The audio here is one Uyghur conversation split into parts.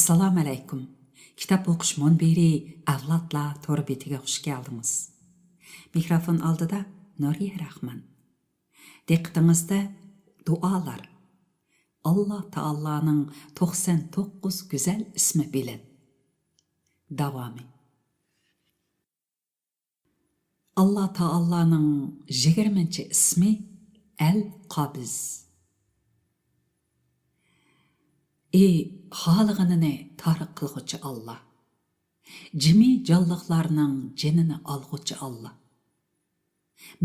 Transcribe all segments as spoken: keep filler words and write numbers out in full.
ئەسسالامۇئەلەيكۇم. كىتاب ئوقۇش مۇنبىرى ئەۋلادلار تور بېتىگە خۇش كەلدىڭىز. مىكروفون ئالدىدا نۇرىيە راخمان. دىققىتىڭىزدە دۇئالار. ئاللا تائالانىڭ توقسان توققۇز گۈزەل ئىسمى بىلەن. داۋامى. ئاللا تائالانىڭ يىگىرمىنچى ئىسمى ئەل قابىز. ئى خالىغىنىنى تار قىلغۇچى ئاللا. جىمى جانلىقلارنىڭ جېنىنى ئالغۇچى ئاللا.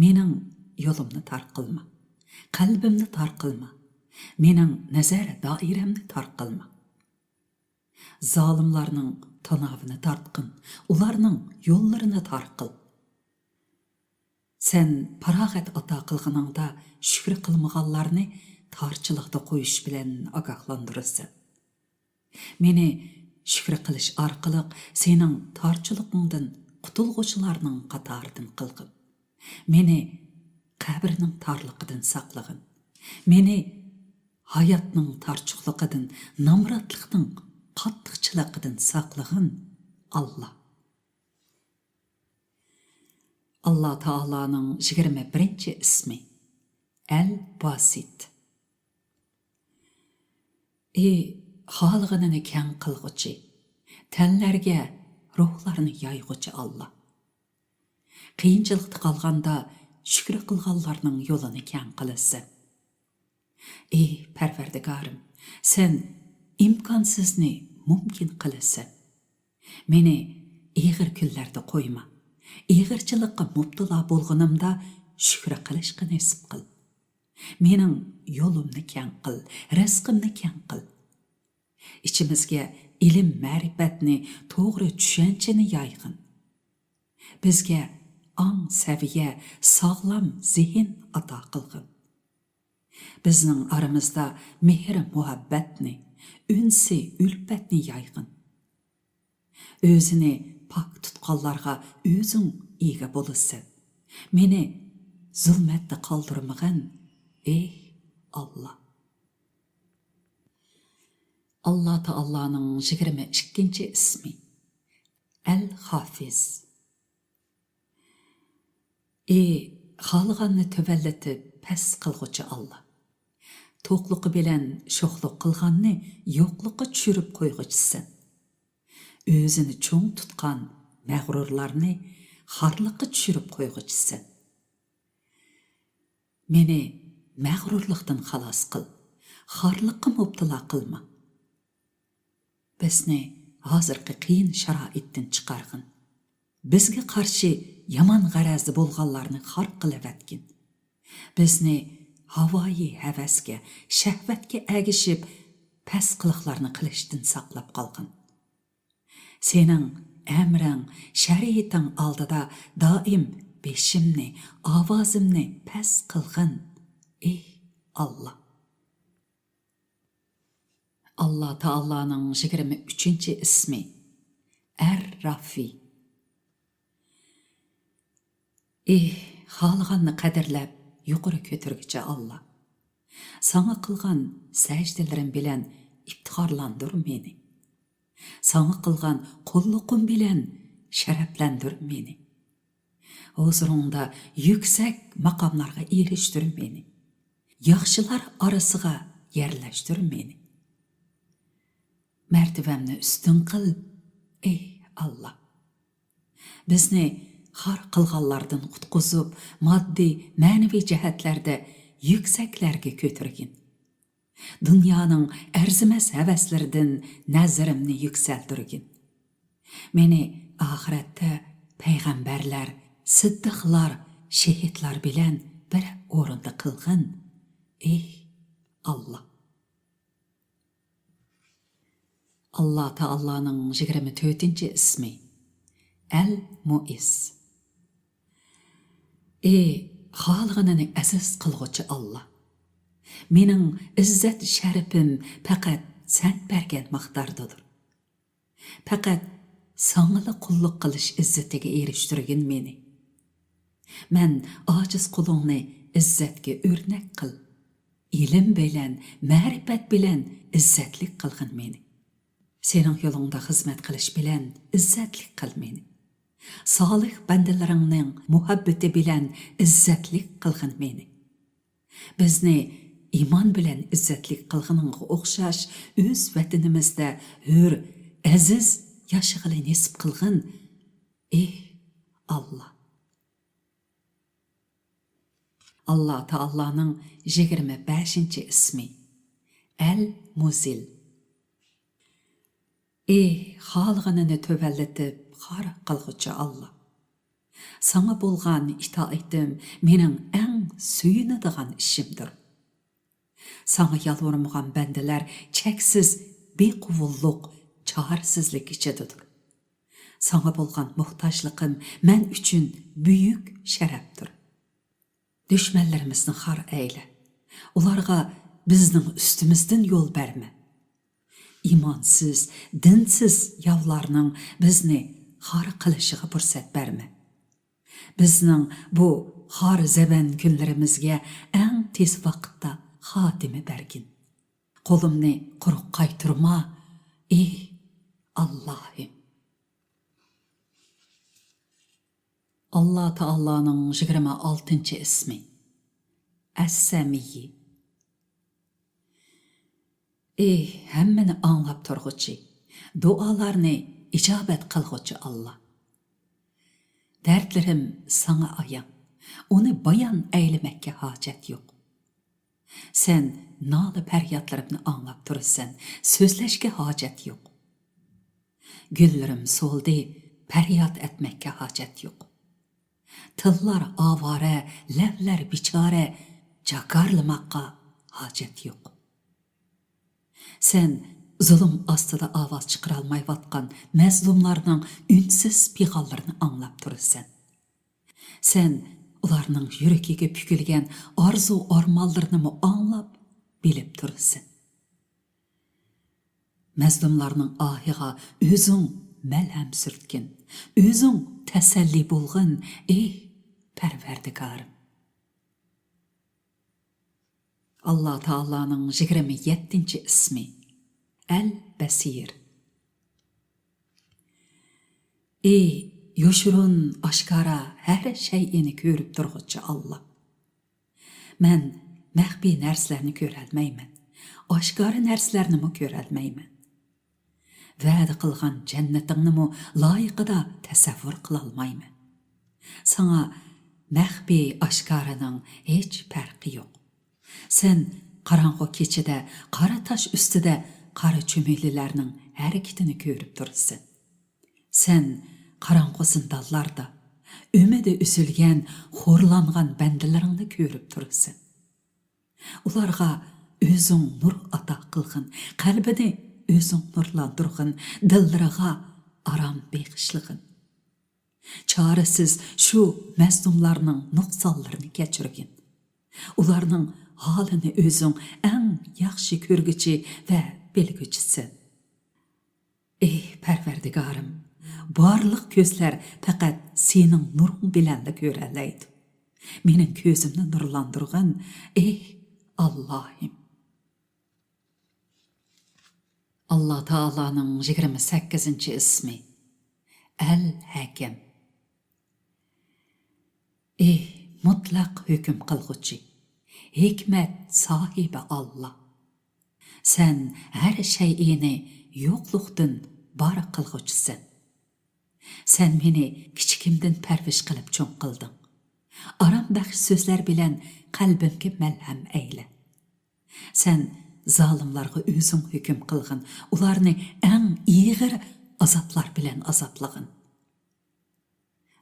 مېنىڭ يولۇمنى تار قىلما. قەلبىمنى تار قىلما. مېنىڭ نەزەر دائىرەمنى تار قىلما. زالىملارنىڭ تاناۋىنى تارتقىن، ئۇلارنىڭ يوللىرىنى تار قىل. سەن پاراغەت ئاتا قىلغىنىڭدا شۈكرى قىلمىغانلارنى تارچىلىقتا قويۇش بىلەن ئاگاھلاندۇرىسەن. مېنى شۈكرى قىلىش ئارقىلىق سېنىڭ تارچىلىقىڭدىن قۇتۇلغۇچىلارنىڭ قاتارىدىن قىلغىن. مېنى قەبرىنىڭ تارلىقىدىن ساقلىغىن. مېنى ھاياتنىڭ تارچۇقلۇقىدىن، نامراتلىقنىڭ قاتتىقچىلىقىدىن ساقلىغىن، ئاللا. ئاللا تائالانىڭ يىگىرمە بىرىنچى ئىسمى، ئەل باسىت. ئى خالىغىنىنى كەڭ قىلغۇچى، تەنلەرگە روھلارنى يايغۇچى ئاللا. قىيىنچىلىقتا قالغاندا شۈكرى قىلغانلارنىڭ يولىنى كەڭ قىلىسەن. ئى پەرۋەردىگارىم، سەن ئىمكانسىزنى مۇمكىن قىلىسەن. مېنى ئېغىر كۈنلەردە قويما. ئېغىرچىلىققا مۇپتىلا بولغىنىمدا شۈكرى قىلىشقا نېسىپ قىل. مېنىڭ يولۇمنى كەڭ قىل، رىزقىمنى كەڭ قىل. ئىچىمىزگە ئىلىم-مەرىپەتنى، توغرا چۈشەنچىنى يايغىن. بىزگە ئاڭ سەۋىيە، ساغلام زېھىن ئاتا قىلغىن. بىزنىڭ ئارىمىزدا مېھىر-مۇھەببەتنى، ئۈنسى-ئۈلپەتنى يايغىن. ئۆزىنى پاك تۇتقانلارغا ئۆزۈڭ ئىگە بولىسەن. مېنى زۇلمەتتە قالدۇرمىغىن، ئېي ئاللا. ئاللا تائالانىڭ يىگىرمە ئىككىنچى ئىسمى، ئەل خافىز. ئى خالىغاننى تۆۋەنلىتىپ پەس قىلغۇچى ئاللا. توقلۇقى بىلەن شوخلۇق قىلغاننى يوقلۇققا چۈشۈرۈپ قويغۇچىسەن. ئۆزىنى چوڭ تۇتقان مەغرۇرلارنى خارلىققا چۈشۈرۈپ قويغۇچىسەن. مېنى مەغرۇرلۇقتىن خالاس قىل، خارلىققا مۇپتىلا قىلما. بىزنى ھازىرقى قىيىن شارائىتتىن چىقارغىن. بىزگە قارشى يامان غەرەزدە بولغانلارنى خار قىلىۋەتكىن. بىزنى ھاۋايى ھەۋەسكە، شەھۋەتكە ئەگىشىپ، پەس قىلىقلارنى قىلىشتىن ساقلاپ قالغىن. سېنىڭ ئەمرىڭ، شەرىئىتىڭ ئالدىدا دائىم بېشىمنى، ئاۋازىمنى پەس قىلغىن، ئېي ئاللا. ئاللا تائالانىڭ يىگىرمە ئۈچىنچى ئىسمى، ئەر رافى. ئېھ، خالىغاننى قەدىرلەپ يۇقىرى كۆتۈرگۈچى ئاللا. ساڭا قىلغان سەجدىلىرىم بىلەن ئىپتىخارلاندۇر مېنى. ساڭا قىلغان قۇللۇقۇم بىلەن شەرەپلەندۈر مېنى. ھۇزۇرۇڭدا يۈكسەك ماقاملارغا ئېرىشتۈر مېنى. ياخشىلار ئارىسىغا يەرلەشتۈر مېنى. مەرتىۋەمنى ئۈستۈن قىل، ئېي ئاللا. بىزنى خار قىلغانلاردىن قۇتقۇزۇپ، ماددىي، مەنىۋى جەھەتلەردە يۈكسەكلەرگە كۆتۈرگىن. دۇنيانىڭ ئەرزىمەس ھەۋەسلىرىدىن نەزىرىمنى يۈكسەلدۈرگىن. مېنى ئاخىرەتتە پەيغەمبەرلەر، سىددىقلار، شېھىتلار بىلەن بىر ئورۇندا قىلغىن، ئېي ئاللا. ئاللا تائالانىڭ يىگىرمە تۆتىنچى ئىسمى، ئەل مۇئىز. ئى خالىغىنىنى ئەزىز قىلغۇچى ئاللا! مېنىڭ ئىززەت-شەرىپىم پەقەت سەن بەرگەن مىقداردىدۇر. پەقەت ساڭىلا قۇللۇق قىلىش ئىززىتىگە ئېرىشتۈرگىن مېنى. مەن ئاجىز قۇلۇڭنى ئىززەتكە ئۆرنەك قىل. ئىلىم بىلەن، مەرىپەت بىلەن ئىززەتلىك قىلغىن مېنى. سېنىڭ يولۇڭدا خىزمەت قىلىش بىلەن ئىززەتلىك قىل مېنى. سالىھ بەندىلىرىڭنىڭ مۇھەببىتى بىلەن ئىززەتلىك قىلغىن مېنى. بىزنى ئىمان بىلەن ئىززەتلىك قىلغىنىڭغا ئوخشاش ئۆز ۋەتىنىمىزدە ھۆر، ئەزىز ياشىغىلى نېسىپ قىلغىن، ئېھ، ئاللا. ئاللا تائالانىڭ يىگىرمە بەشىنچى ئىسمى، ئەل مۇزىل. ئېھ، خالىغىنىنى تۆۋەنلىتىپ خار قىلغۇچى ئاللا! ساڭا بولغان ئىتائىتىم مېنىڭ ئەڭ سۆيۈنىدىغان ئىشىمدۇر. ساڭا يالۋۇرمىغان بەندىلەر چەكسىز بىقوۋۇللۇق، چارىسىزلىك ئىچىدىدۇر. ساڭا بولغان موھتاجلىقىم مەن ئۈچۈن بۈيۈك شەرەپتۇر. دۈشمەنلىرىمىزنى خار ئەيلە. ئۇلارغا بىزنىڭ ئۈستىمىزدىن يول بەرمە. ئىمانسىز، دىنسىز ياۋلارنىڭ بىزنى خار قىلىشىغا پۇرسەت بەرمە. بىزنىڭ بۇ خار زەبەن كۈنلىرىمىزگە ئەڭ تېز ۋاقىتتا خاتىمە بەرگىن. قولۇمنى قۇرۇق قايتۇرما، ئېھ، ئاللاھىم! ئاللا تائالانىڭ يىگىرمە ئالتىنچى ئىسمى، ئەسسەمىيي. ئېھ، ھەممىنى ئاڭلاپ تۇرغۇچى، دۇئالارنى ئىجابەت قىلغۇچى ئاللا! دەردلىرىم ساڭا ئايان، ئۇنى بايان ئەيلىمەككە ھاجەت يوق. سەن نالە-پەريادلىرىمنى ئاڭلاپ تۇرىسەن، سۆزلەشكە ھاجەت يوق. گۈللىرىم سولدى، پەرياد ئەتمەككە ھاجەت يوق. تىللار ئاۋارە، لەۋلەر بىچارە، جاكارلىماققا ھاجەت يوق. سەن زۇلۇم ئاستىدا ئاۋاز چىقىرالمايۋاتقان مەزلۇملارنىڭ ئۈنسىز پىغانلىرىنى ئاڭلاپ تۇرىسەن. سەن ئۇلارنىڭ يۈرىكىگە پۈكۈلگەن ئارزۇ-ئارمانلىرىنىمۇ ئاڭلاپ، بىلىپ تۇرىسەن. مەزلۇملارنىڭ ئاھىغا ئۆزۈڭ مەلھەم سۈرتكىن، ئۆزۈڭ تەسەللى بولغىن، ئېھ، پەرۋەردىگارىم! ئاللا تائالانىڭ يىگىرمە يەتتىنچى ئىسمى، ئەل بەسىر. ئى يوشۇرۇن، ئاشكارا ھەر شەيئىنى كۆرۈپ تۇرغۇچى ئاللا! مەن مەخپىي نەرسىلەرنى كۆرەلمەيمەن، ئاشكارا نەرسىلەرنىمۇ كۆرەلمەيمەن. ۋەدە قىلغان جەننىتىڭنىمۇ لايىقىدا تەسەۋۋۇر قىلالمايمەن. ساڭا مەخپىي ئاشكارىنىڭ ھېچ پەرقى يوق. سەن قاراڭغۇ كېچىدە، قارا تاش ئۈستىدە قارا چۈمۈلىلەرنىڭ ھەرىكىتىنى كۆرۈپ تۇرىسەن. سەن قاراڭغۇ زىندانلاردا ئۈمىدى ئۈزۈلگەن، خورلانغان بەندىلىرىڭنى كۆرۈپ تۇرىسەن. ئۇلارغا ئۆزۈڭ نۇر ئاتا قىلغىن، قەلبىنى ئۆزۈڭ نۇرلاندۇرغىن، دىللىرىغا ئارام بېغىشلىغىن. چارىسىز شۇ مەزلۇملارنىڭ نۇقسانلىرىنى كەچۈرگىن. ئۇلارنىڭ ھالىنى ئۆزۈڭ ئەڭ ياخشى كۆرگۈچى ۋە بىلگۈچىسەن. ئېھ، پەرۋەردىگارىم، بارلىق كۆزلەر پەقەت سېنىڭ نۇرۇڭ بىلەنلا كۆرەلەيدۇ. مېنىڭ كۆزۈمنى نۇرلاندۇرغىن، ئېھ، ئاللاھىم! ئاللا تائالانىڭ يىگىرمە سەككىزىنچى ئىسمى، ئەل ھەكەم. ئېھ، مۇتلەق ھۆكۈم قىلغۇچى، ھېكمەت ساھىبى ئاللا! سەن ھەر شەيئىنى يوقلۇقتىن بار قىلغۇچىسەن. سەن مېنى كىچىكىمدىن پەرۋىش قىلىپ چوڭ قىلدىڭ. ئارام بەخش سۆزلەر بىلەن قەلبىمگە مەلھەم ئەيلە. سەن زالىملارغا ئۆزۈڭ ھۆكۈم قىلغىن، ئۇلارنى ئەڭ ئېغىر ئازابلار بىلەن ئازابلىغىن.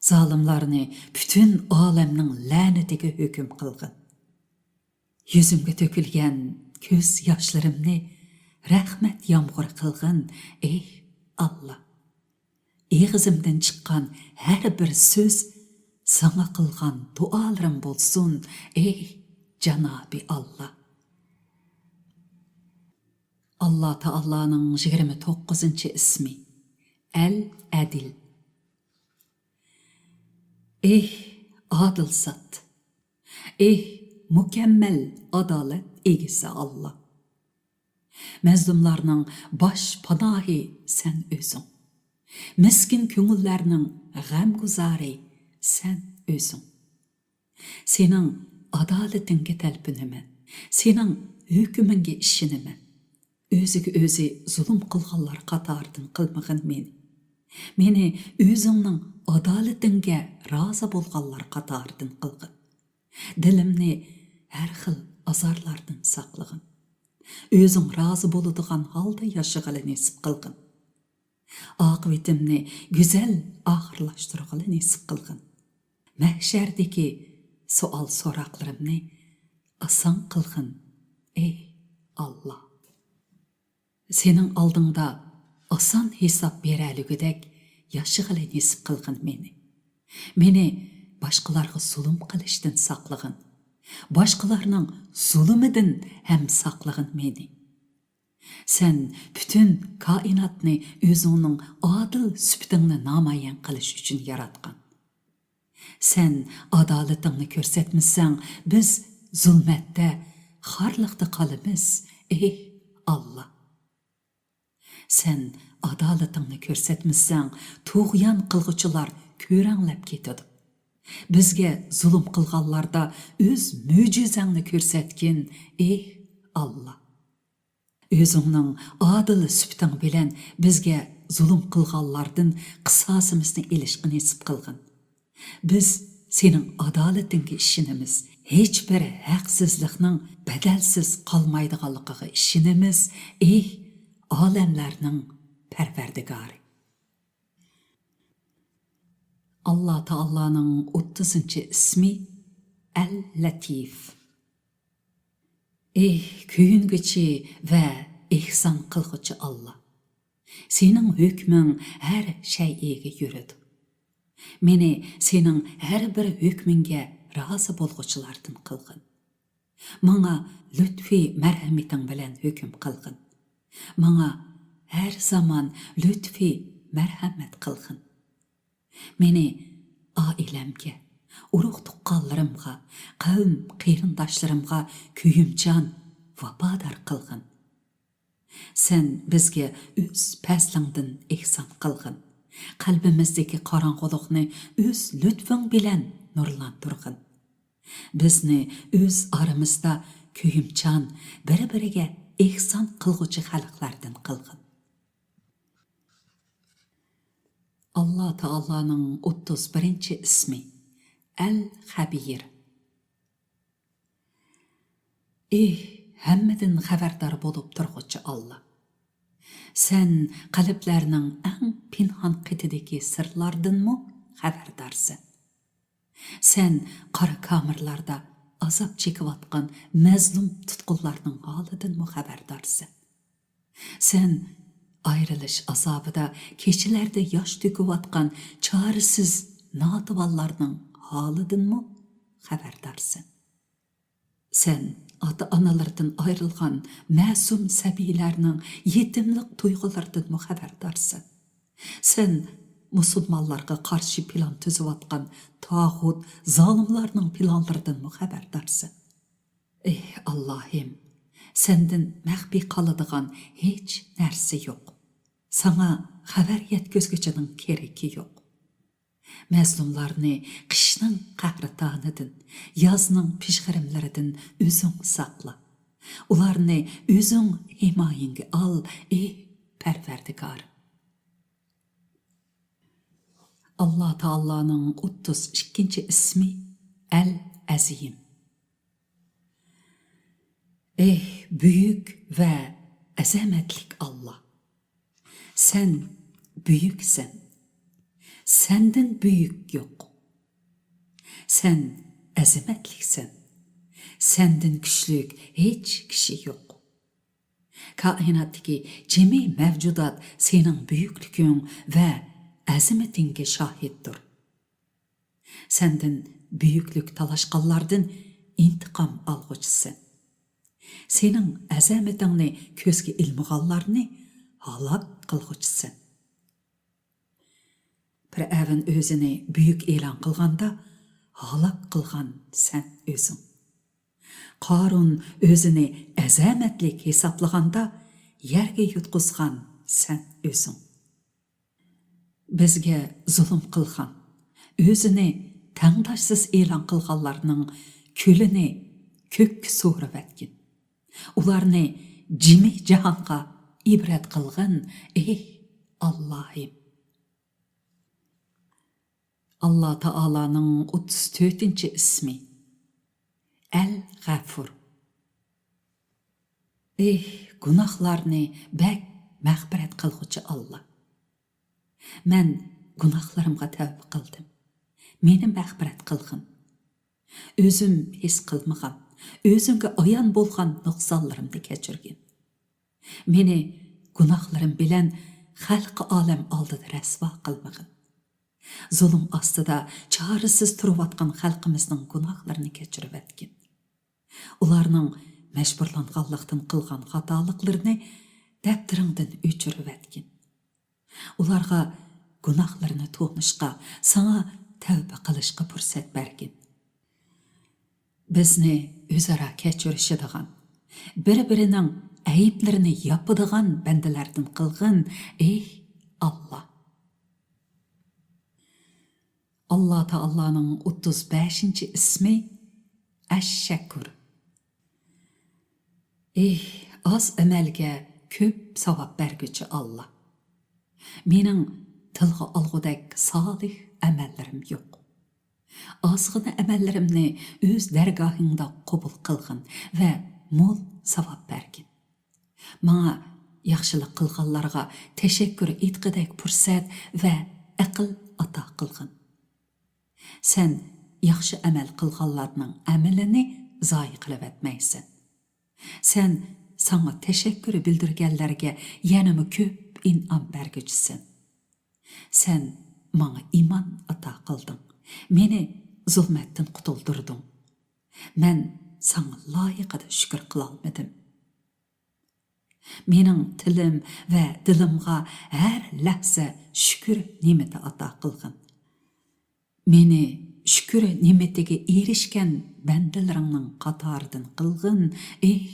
زالىملارنى پۈتۈن ئالەمنىڭ لەنىتىگە ھۆكۈم قىلغىن. يۈزۈمگە تۆكۈلگەن كۆز ياشلىرىمنى رەھمەت يامغۇرى قىلغىن، ئېھ، ئاللا! ئېغىزىمدىن چىققان ھەر بىر سۆز ساڭا قىلغان دۇئالىرىم بولسۇن، ئېھ، جانابى ئاللا! ئاللا تائالانىڭ يىگىرمە توققۇزىنچى ئىسمى، ئەل ئەدىل. ئېھ، ئادىل زات! ئېھ، مۇكەممەل ئادالەت ئىگىسى ئاللا! مەزلۇملارنىڭ باش پاناھى سەن ئۆزۈڭ. مىسكىن كۆڭۈللەرنىڭ غەمگۇزارى سەن ئۆزۈڭ. سېنىڭ ئادالىتىڭگە تەلپۈنىمەن، سېنىڭ ھۆكمۈڭگە ئىشىنىمەن. ئۆزىگە ئۆزى زۇلۇم قىلغانلار قاتارىدىن قىلمىغىن مېنى. مېنى ئۆزۈڭنىڭ ئادالىتىڭگە رازى بولغانلار قاتارىدىن قىلغىن. دىلىمنى ھەر خىل ئازارلاردىن ساقلىغىن. ئۆزۈڭ رازى بولىدىغان ھالدا ياشىغىلى نېسىپ قىلغىن. ئاقىۋىتىمنى گۈزەل ئاخىرلاشتۇرغىلى نېسىپ قىلغىن. مەھشەردىكى سوئال-سوراقلىرىمنى ئاسان قىلغىن، ئەي ئاللا. سېنىڭ ئالدىڭدا ئاسان ھېساب بېرەلىگۈدەك ياشىغىلى نېسىپ قىلغىن مېنى. مېنى باشقىلارغا زۇلۇم قىلىشتىن ساقلىغىن. باشقىلارنىڭ زۇلۇمىدىن ھەم ساقلىغىن مېنى. سەن پۈتۈن كائىناتنى ئۆزۈڭنىڭ ئادىل سۈپىتىڭنى نامايان قىلىش ئۈچۈن ياراتقان. سەن ئادالىتىڭنى كۆرسەتمىسەڭ، بىز زۇلمەتتە، خارلىقتا قالىمىز، ئېھ، ئاللا! سەن ئادالىتىڭنى كۆرسەتمىسەڭ، تۇغيان قىلغۇچىلار كۆرەڭلەپ كېتىدۇ. بىزگە زۇلۇم قىلغانلاردا ئۆز مۆجىزەڭنى كۆرسەتكىن، ئېھ، ئاللا! ئۆزۈڭنىڭ ئادىل سۈپىتىڭ بىلەن بىزگە زۇلۇم قىلغانلاردىن قىساسىمىزنى ئېلىشقا نېسىپ قىلغىن. بىز سېنىڭ ئادالىتىڭگە ئىشىنىمىز. ھېچبىر ھەقسىزلىقنىڭ بەدەلسىز قالمايدىغانلىقىغا ئىشىنىمىز، ئېھ، ئالەملەرنىڭ پەرۋەردىگارى! ئاللا تائالانىڭ ئوتتۇزىنچى ئىسمى ئەل لەتىف. ئېھ، كۆيۈنگۈچى ۋە ئېھسان قىلغۇچى ئاللا! سېنىڭ ھۆكمۈڭ ھەر شەيئىگە يۈرىدۇ. مېنى سېنىڭ ھەر بىر ھۆكمۈڭگە رازى بولغۇچىلاردىن قىلغىن. ماڭا لۇتپى مەرھەمىتىڭ بىلەن ھۆكۈم قىلغىن. ماڭا ھەر زامان لۇتپى مەرھەمەت قىلغىن. مېنى ئائىلەمگە، ئۇرۇق-تۇغقانلىرىمغا، قەۋم-قېرىنداشلىرىمغا كۆيۈمچان، ۋاپادار قىلغىن. سەن بىزگە ئۆز پەزلىڭدىن ئېھسان قىلغىن. قەلبىمىزدىكى قاراڭغۇلۇقنى ئۆز لۇتپۇڭ بىلەن نۇرلاندۇرغىن. بىزنى ئۆز ئارىمىزدا كۆيۈمچان، بىر-بىرىگە ئېھسان قىلغۇچى خەلقلەردىن قىلغىن. ئاللا تائالانىڭ ئوتتۇز بىرىنچى ئىسمى ئەل خەبىر. ئېھ، ھەممىدىن خەۋەردار بولۇپ تۇرغۇچى ئاللا! سەن قەلبلەرنىڭ ئەڭ پىنھان قېتىدىكى سىرلاردىنمۇ خەۋەردارسەن. سەن قارا كامېرلاردا ئازاب چېكىۋاتقان مەزلۇم تۇتقۇنلارنىڭ ھالىدىنمۇ خەۋەردارسەن. سەن ئايرىلىش ئازابىدا كېچىلەردە ياش تۆكۈۋاتقان چارىسىز ناتىۋانلارنىڭ ھالىدىنمۇ خەۋەردارسەن. سەن ئاتا-ئانىلىرىدىن ئايرىلغان مەسۇم سەبىيلەرنىڭ يېتىملىق تۇيغۇلىرىدىنمۇ خەۋەردارسەن. سەن مۇسۇلمانلارغا قارشى پىلان تۈزۈۋاتقان تاغۇت زالىملارنىڭ پىلانلىرىدىنمۇ خەۋەردارسەن. ئېھ، ئاللاھىم، سەندىن مەخپىي قالىدىغان ھېچ نەرسە يوق. ساڭا خەۋەر يەتكۈزگۈچىنىڭ كېرىكى يوق. مەزلۇملارنى قىشنىڭ قەھرىتانىدىن، يازنىڭ پىژغىرىملىرىدىن ئۆزۈڭ ساقلا. ئۇلارنى ئۆزۈڭ ھىمايەڭگە ئال، ئېھ پەرۋەردىگارىم! ئاللا تائالانىڭ ئوتتۇز ئىككىنچى ئىسمى ئەل ئەزىم. ئېھ، بۈيۈك ۋە ئەزەمەتلىك ئاللا! سەن بۈيۈكسەن. سەندىن بۈيۈك يوق. سەن ئەزەمەتلىكسەن. سەندىن كۈچلۈك ھېچ كىشى يوق. كائىناتتىكى جىمى مەۋجۇدات سېنىڭ بۈيۈكلۈكۈڭ ۋە ئەزىمىتىڭگە شاھىتتۇر. سەندىن بۈيۈكلۈك تالاشقانلاردىن ئىنتىقام ئالغۇچىسەن. سېنىڭ ئەزەمىتىڭنى كۆزگە ئىلمىغانلارنى ھالاك قىلغۇچىسەن. پىرئەۋن ئۆزىنى بۈيۈك ئېلان قىلغاندا، ھالاك قىلغان سەن ئۆزۈڭ. قارۇن ئۆزىنى ئەزەمەتلىك ھېسابلىغاندا، يەرگە يۇتقۇزغان سەن ئۆزۈڭ. بىزگە زۇلۇم قىلغان، ئۆزىنى تەڭداشسىز ئېلان قىلغانلارنىڭ كۈلىنى كۆككە سورۇۋەتكىن. ئۇلارنى جىمى جاھانغا ئىبرەت قىلغىن، ئېي ئاللاھىم. ئاللا تائالانىڭ ئوتتۇز تۆتىنچى ئىسمى، ئەل غەفۇر. ئېھ، گۇناھلارنى بەك مەغپىرەت قىلغۇچى ئاللا. مەن گۇناھلىرىمغا تەۋبە قىلدىم. مېنى مەغپىرەت قىلغىن. ئۆزۈم ھېس قىلمىغان، ئۆزۈمگە ئايان بولغان نۇقسانلىرىمنى كەچۈرگىن. مېنى گۇناھلىرىم بىلەن خەلقى ئالەم ئالدىدا رەسۋا قىلمىغىن. زۇلۇم ئاستىدا چارىسىز تۇرۇۋاتقان خەلقىمىزنىڭ گۇناھلىرىنى كەچۈرۈۋەتكىن. ئۇلارنىڭ مەجبۇرلانغانلىقتىن قىلغان خاتالىقلىرىنى دەپتىرىڭدىن ئۆچۈرۈۋەتكىن. ئۇلارغا گۇناھلىرىنى تونۇشقا، ساڭا تەۋبە قىلىشقا پۇرسەت بەرگىن. بىزنى ئۆزئارا كەچۈرۈشىدىغان، بىر-بىرىنىڭ ئەيىبلىرىنى ياپىدىغان بەندىلەردىن قىلغىن، ئېي ئاللا. ئاللا تائالانىڭ ئوتتۇز بەشىنچى ئىسمى ئەششەكۇر. ئېھ، ئاز ئەمەلگە كۆپ ساۋاب بەرگۈچى ئاللا. مېنىڭ تىلغا ئالغۇدەك سالىھ ئەمەللىرىم يوق. ئازغىنە ئەمەللىرىمنى ئۆز دەرگاھىڭدا قوبۇل قىلغىن ۋە مول ساۋاب بەرگىن. ماڭا ياخشىلىق قىلغانلارغا تەشەككۈر ئېيتقۇدەك پۇرسەت ۋە ئەقىل ئاتا قىلغىن. سەن ياخشى ئەمەل قىلغانلارنىڭ ئەمىلىنى زايە قىلىۋەتمەيسەن. سەن ساڭا تەشەككۈر بىلدۈرگەنلەرگە يەنىمۇ كۆپ ئىنئام بەرگۈچىسەن. سەن ماڭا ئىمان ئاتا قىلدىڭ، مېنى زۇلمەتتىن قۇتۇلدۇردۇڭ. مەن ساڭا لايىقىدا شۈكۈر قىلالمىدىم. مېنىڭ تىلىم ۋە دىلىمغا ھەر لەھزە شۈكۈر نېمىتى ئاتا قىلغىن. مېنى شۈكۈر نېمىتىگە ئېرىشكەن بەندىلىرىڭنىڭ قاتارىدىن قىلغىن، ئېھ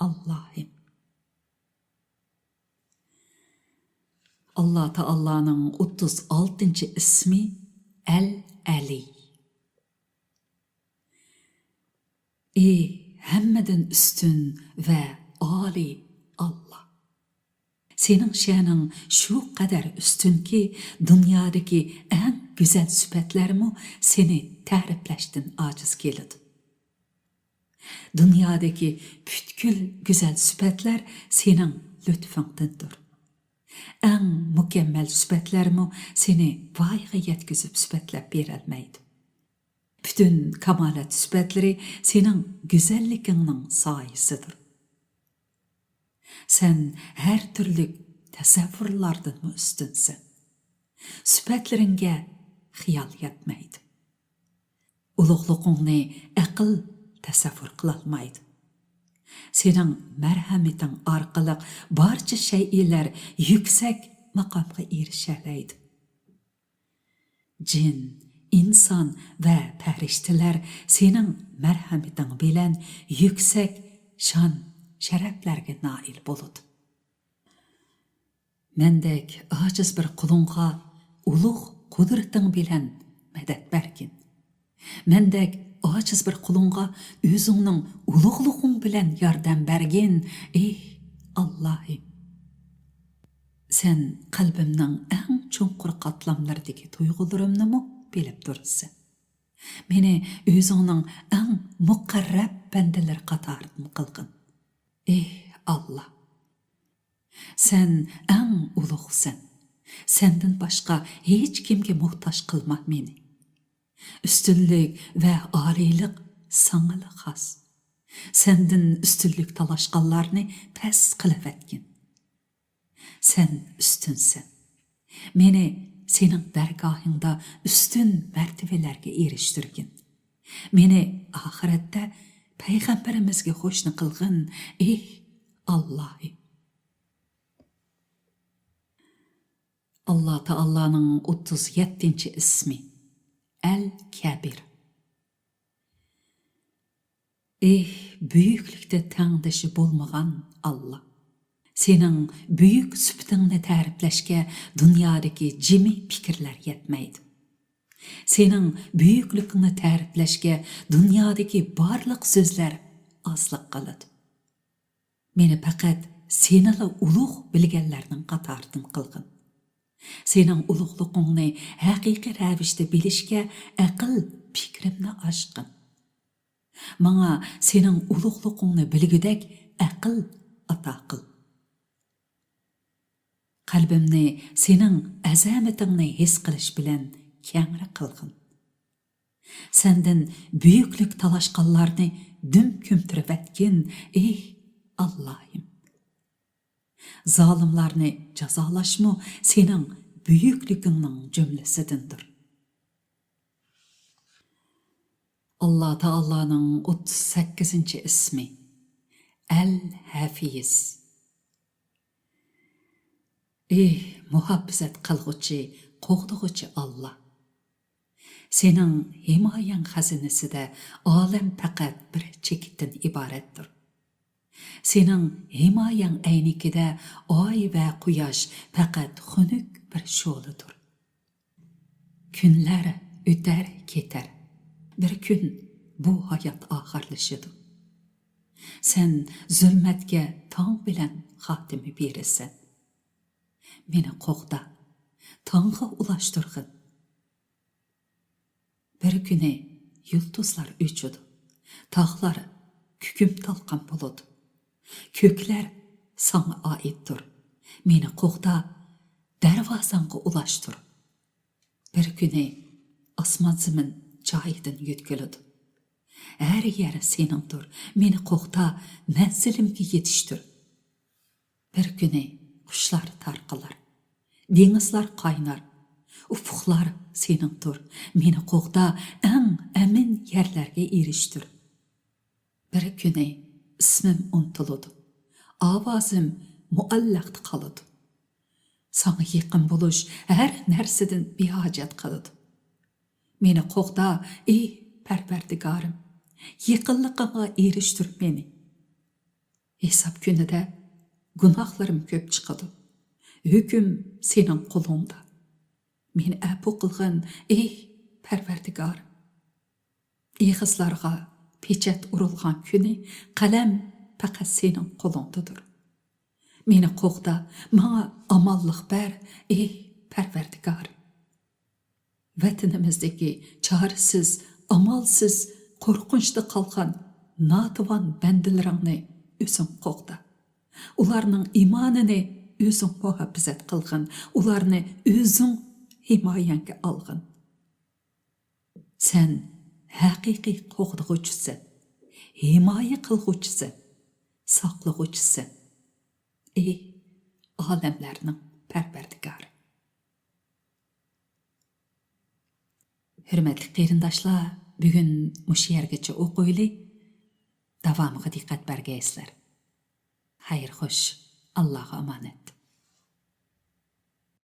ئاللاھىم. ئاللا تائالانىڭ ئوتتۇز ئالتىنچى ئىسمى ئەل ئەلى. ئى ھەممىدىن ئۈستۈن ۋە ئالىي ئاللا! سېنىڭ شەنىڭ شۇ قەدەر ئۈستۈنكى، دۇنيادىكى ئەڭ گۈزەل سۈپەتلەرمۇ سېنى تەرىپلەشتىن ئاجىز كېلىدۇ. دۇنيادىكى پۈتكۈل گۈزەل سۈپەتلەر سېنىڭ لۇتپۇڭدىندۇر. ئەڭ مۇكەممەل سۈپەتلەرمۇ سېنى ۋايىغا يەتكۈزۈپ سۈپەتلەپ بېرەلمەيدۇ. پۈتۈن كامالەت سۈپەتلىرى سېنىڭ گۈزەللىكىڭنىڭ سايىسىدۇر. سەن ھەر تۈرلۈك تەسەۋۋۇرلاردىنمۇ ئۈستۈنسەن. سۈپەتلىرىڭگە خىيال يەتمەيدۇ. ئۇلۇغلۇقۇڭنى ئەقىل تەسەۋۋۇر قىلالمايدۇ. سېنىڭ مەرھەمىتىڭ ئارقىلىق بارچە شەيئىلەر يۈكسەك ماقامغا ئېرىشەلەيدۇ. جىن، ئىنسان ۋە پەرىشتىلەر سېنىڭ مەرھەمىتىڭ بىلەن يۈكسەك شان-شەرەپلەرگە نائىل بولىدۇ. مەندەك ئاجىز بىر قۇلۇڭغا ئۇلۇغ قۇدرىتىڭ بىلەن مەدەت بەرگىن. مەندەك ئاجىز بىر قۇلۇڭغا ئۆزۈڭنىڭ ئۇلۇغلۇقۇڭ بىلەن ياردەم بەرگىن، ئېھ ئاللاھىم! سەن قەلبىمنىڭ ئەڭ چوڭقۇر قاتلاملىرىدىكى تۇيغۇلىرىمنىمۇ بىلىپ تۇرىسەن. مېنى ئۆزۈڭنىڭ ئەڭ مۇقەررەب بەندىلىرى قاتارىدىن قىلغىن. ئېھ ئاللا! سەن ئەڭ ئۇلۇغسەن. سەندىن باشقا ھېچكىمگە موھتاج قىلما مېنى. ئۈستۈنلۈك ۋە ئالىيلىق ساڭىلا خاس. سەندىن ئۈستۈنلۈك تالاشقانلارنى پەس قىلىۋەتكىن. سەن ئۈستۈنسەن. مېنى سېنىڭ دەرگاھىڭدا ئۈستۈن مەرتىۋىلەرگە ئېرىشتۈرگىن. مېنى ئاخىرەتتە پەيغەمبىرىمىزگە قوشنا قىلغىن، ئېھ ئاللاھىم! ئاللا تائالانىڭ ئوتتۇز يەتتىنچى ئىسمى، ئەل كەبىر. ئېھ، بۈيۈكلۈكتە تەڭدىشى بولمىغان ئاللا! سېنىڭ بۈيۈك سۈپىتىڭنى تەرىپلەشكە دۇنيادىكى جىمى پىكىرلەر يەتمەيدۇ. سېنىڭ بۈيۈكلۈكۈڭنى تەرىپلەشكە دۇنيادىكى بارلىق سۆزلەر ئازلىق قىلىدۇ. مېنى پەقەت سېنىلا ئۇلۇغ بىلگەنلەرنىڭ قاتارىدىن قىلغىن. سېنىڭ ئۇلۇغلۇقۇڭنى ھەقىقىي رەۋىشتە بىلىشكە ئەقىل پىكرىمنى ئاچقىن. ماڭا سېنىڭ ئۇلۇغلۇقۇڭنى بىلگۈدەك ئەقىل ئاتا قىل. قەلبىمنى سېنىڭ ئەزەمىتىڭنى ھېس قىلىش بىلەن كەڭرى قىلغىن. سەندىن بۈيۈكلۈك تالاشقانلارنى دۈم كۆمتۈرۈۋەتكىن، ئېھ، ئاللاھىم! زالىملارنى جازالاشمۇ سېنىڭ بۈيۈكلۈكۈڭنىڭ جۈملىسىدىندۇر. ئاللا تائالانىڭ ئوتتۇز سەككىزىنچى ئىسمى، ئەل ھەفىز. ئېھ، مۇھاپىزەت قىلغۇچى، قوغدىغۇچى ئاللا! سېنىڭ ھىمايەڭ خەزىنىسىدە ئالەم پەقەت بىر چېكىتتىن ئىبارەتتۇر. سېنىڭ ھىمايەڭ ئەينىكىدە ئاي ۋە قۇياش پەقەت خۇنۈك بىر شولىدۇر. كۈنلەر ئۆتەر، كېتەر. بىر كۈن بۇ ھايات ئاخىرلىشىدۇ. سەن زۇلمەتكە تاڭ بىلەن خاتىمە بېرىسەن. مېنى قوغدا، تاڭغا ئۇلاشتۇرغىن. بىر كۈنى يۇلتۇزلار ئۆچىدۇ، تاغلار كۈكۈم تالقان بولىدۇ. كۆكلەر ساڭا ئائىتتۇر. مېنى قوغدا، دەرۋازاڭغا ئۇلاشتۇر. بىر كۈنى ئاسمان زېمىن جايىدىن يۆتكىلىدۇ. ھەر يەر سېنىڭدۇر، مېنى قوغدا، مەنزىلىمگە يېتىشتۈر. بىر كۈنى قۇشلار تارقىلار، دېڭىزلار قاينار، ئۇپۇقلار سېنىڭدۇر، مېنى قوغدا، ئەڭ ئەمىن يەرلەرگە ئېرىشتۈر. بىر كۈنى ئىسمىم ئۇنتۇلىدۇ، ئاۋازىم مۇئەللەقتە قالىدۇ. ساڭا يېقىن بولۇش ھەر نەرسىدىن بىھاجەت قىلىدۇ. مېنى قوغدا، ئېي پەرۋەردىگارىم، يېقىنلىقىڭغا ئېرىشتۈر مېنى. ھېساب كۈنىدە گۇناھلىرىم كۆپ چىقىدۇ. ھۆكۈم سېنىڭ قولۇڭدا. مېنى ئەپۇ قىلغىن، ئېي پەرۋەردىگارىم. ئېغىزلارغا پېچەت ئۇرۇلغان كۈنى قەلەم پەقەت سېنىڭ قولۇڭدىدۇر. مېنى قوغدا، ماڭا ئامانلىق بەر، ئېي پەرۋەردىگارىم. ۋەتىنىمىزدىكى چارىسىز، ئامالسىز، قورقۇنچتا قالغان ناتىۋان بەندىلىرىڭنى ئۆزۈڭ قوغدا. ئۇلارنىڭ ئىمانىنى ئۆزۈڭ مۇھاپىزەت قىلغىن، ئۇلارنى ئۆزۈڭ ھىمايەڭگە ئالغىن. سەن ھەقىقىي قوغدىغۇچىسەن، ھىمايە قىلغۇچىسەن، ساقلىغۇچىسەن، ئېي ئالەملەرنىڭ پەرۋەردىگارى. ھۆرمەتلىك قېرىنداشلار، بۈگۈن مۇشۇ يەرگىچە ئوقۇيلى. داۋامىغا دىققەت بەرگەيسىلەر. خەير خوش، ئاللاغا ئامانەت.